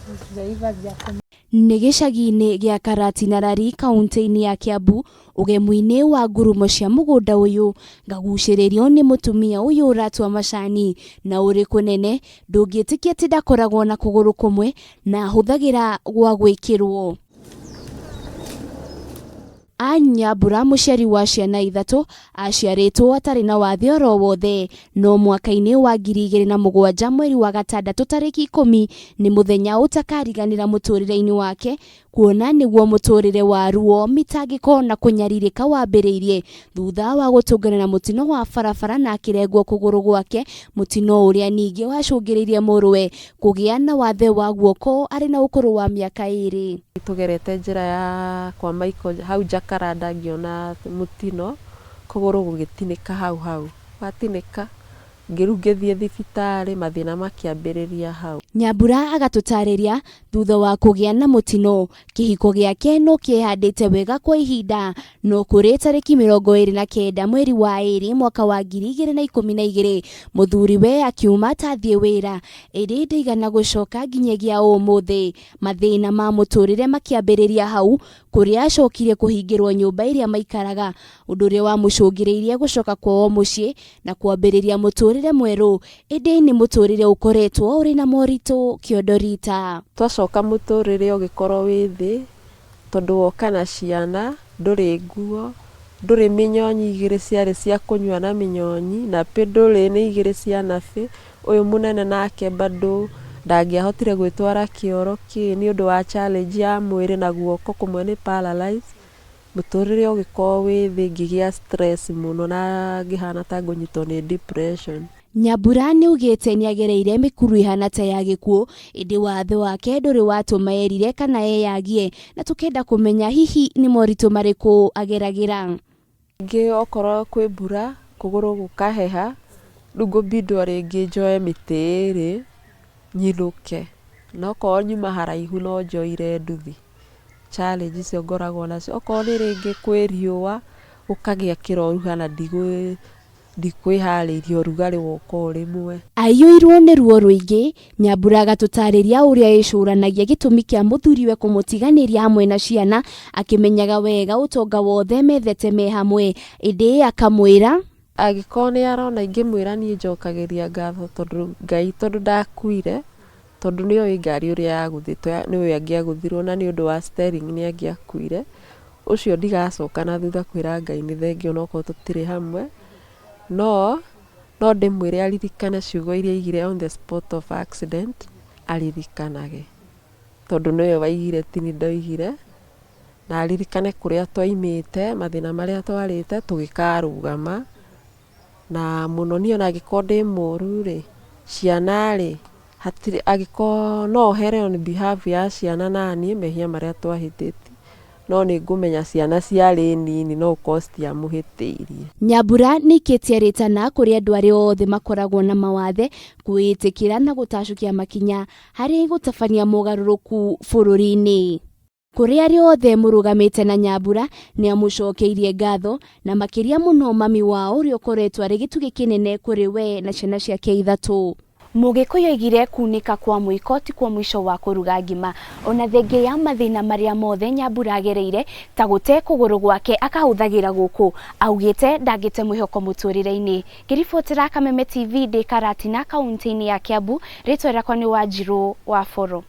Hazijaiva hazijakomaa. Nĩ gĩcagi-inĩ gĩa Karatina Rari kaũntĩ-inĩ ya Kiambu ũgemu-inĩ wa ngurumo cia mũgũnda ũyũ ngagucĩrĩrio nĩ mũtumia ũyũ ũratua macani na ũrĩ kũnene ndũngĩtĩkia atĩ ndakoragwo na kũgũrũ kũmwe na ahũthagĩra gwa gwĩkĩrwo. Ann Nyambura mũciari wa ciana ithatũ aciarĩtwo atarĩ na wathe oro wothe no mwaka-inĩ wa 2007 mweri wa gatandatũ tarĩki 10 nĩ mũthenya ũtakariganĩra mũtũrĩre-inĩ wake kuona nĩguo mũtũrĩre wa ruo mĩtangĩko na kũnyarirĩka wambĩrĩirie thutha wa gũtũngana na mũtino wa barabara na akĩrengwo kũgũrũ gwake mũtino ũrĩa ningĩ wacũngĩrĩirie mũrũwe kũgĩa na wathe wa guoko arĩ na ũkũrũ wa mĩaka 2. Tũgerete njĩra ya kwa Michael hau Jacaranda ngĩona mũtino, kũgũrũ gũgĩtinĩka hau hau, gwatinĩka rĩu ngĩthiĩ thibitarĩ mathĩna makĩambĩrĩria hau. Nyambura agatũtarĩria thutha wa kũgĩa na mũtino kĩhiko gĩake no kĩehandĩte wega kwa ihinda no kũrĩ tarĩki 29 mweri wa 2 mwaka wa 2012 mũthuriwe akiuma tathiĩ wĩra ĩrĩ ndaigana gũcoka nginyagia ũmũthĩ. Mathĩna ma mũtũrĩre makĩambĩrĩria hau kũrĩa acokire kũhingĩrwo nyũmba ĩrĩa maikaraga ũndũ ũrĩa wamũcũngĩrĩirie gũcoka kwao mũciĩ na kwambĩrĩria mũtũrĩre mwerũ ĩndĩ nĩ mũtũrĩre ũkoretwo ũrĩ na moritũ kĩondo rita. Twacoka mũtũrĩre ũgĩkorwo wĩ thĩ tondũ woka na ciana ndũrĩ nguo ndũrĩ mĩnyonyi igĩrĩ ciarĩ cia kũnyua na mĩnyonyi nabĩ ndũrĩ nĩ igĩrĩ cia nabĩ ũyũ mũnene nake bado ndangĩahotire gwĩtwara kĩoro kĩ nĩ ũndũ wa challenge ya mwĩrĩ na guoko kũmwe nĩ paralyzed. Mũtũrĩre ũgĩkorwo wĩ thĩ ngĩgĩa stress mũno na ngĩhana ta ngũnyitwo nĩ depression. Nyambura nĩaugĩte nĩagereire mĩkuru ĩhana ta ya gĩkuũ ĩndĩ wathe wake ndũrĩ watũma erire kana eyagie na tũkenda kũmenya hihi nĩ moritũ marĩkũ ageragĩra. Rĩngĩ okorwo kwĩ mbura kũgũrũ gũkaheha rĩu ngũbindwo rĩngĩ njoe mĩtĩ ĩrĩ nyinũke na okorwo nyuma haraihu no njoire nduthi. Challenge icio ngoragwo nacio okorwo nĩ rĩngĩ kwĩ riũa gũkagĩa kĩroruha na ndikwĩharĩirie ũrugarĩ woka o rĩmwe. Aiyũirwo nĩ ruo rũingĩ Nyambura agatũtarĩria ũrĩa ĩcũranagia gĩtũmi kĩa mũthuriwe kũmũtiganĩria hamwe na ciana akĩmenyaga wega ũtonga wothe methete me hamwe ĩndĩ akamwĩra Angĩkorwo nĩ arona ingĩmwĩra niĩ njokagĩria ngatho tondũ Ngai tondũ ndakuire tondũ nĩ oĩ ngari ũrĩa yagũthĩtwo nĩwe angĩagũthirwo na nĩ ũndũ wa steering nĩ angĩakuire ũcio ndigacoka na thutha kwĩra Ngai nĩ thengiũ onokorwo tũtirĩ hamwe no no ndĩmwĩre aririkane ciugo iria aigire on the spot of accident aririkanage tondũ nĩwe waigire ti niĩ ndoigire na aririkane kũrĩa twaimĩte mathĩna marĩa twarĩte tũgĩkarũgama na mũno niĩ ona angĩkorwo ndĩ mũru rĩ ciana rĩ hatirĩ angĩkorwo no here on behalf ya ciana na niĩ mehia marĩa twahĩtĩtie no nĩ ngũmenya ciana ciarĩ nini no ũkorwo citiamũhĩtĩirie. Nyambura nĩikĩtie rĩtana kũrĩ andũ arĩa othe makoragwo na mawathe kwĩĩtĩkĩra na gũtacũkia makinya harĩ gũtabania mogarũrũku bũrũri-inĩ. Kũrĩ arĩa othe mũrũgamĩte na Nyambura nĩ amũcokeirie ngatho na makĩria mũno mami wao ũrĩa ũkoretwo arĩ gĩtugĩ kĩnene kũrĩ we na ciana ciake ithatũ. Mũgĩkũyũ oigire kunĩka kwa mũiko ti kuo mũico wa kũruga ngima ona thengia ya mathĩna marĩa mothe Nyambura agereire ta gũte kũgũrũ gwake akahũthagĩra gũkũ augĩte ndangĩte mwĩhoko mũtũrĩre-inĩ. Ngĩribotera Kameme TV ndĩ Karatina kaunti-inĩ ya Kiambu rĩtwa rĩakwa nĩ Wanjirũ wa Boro.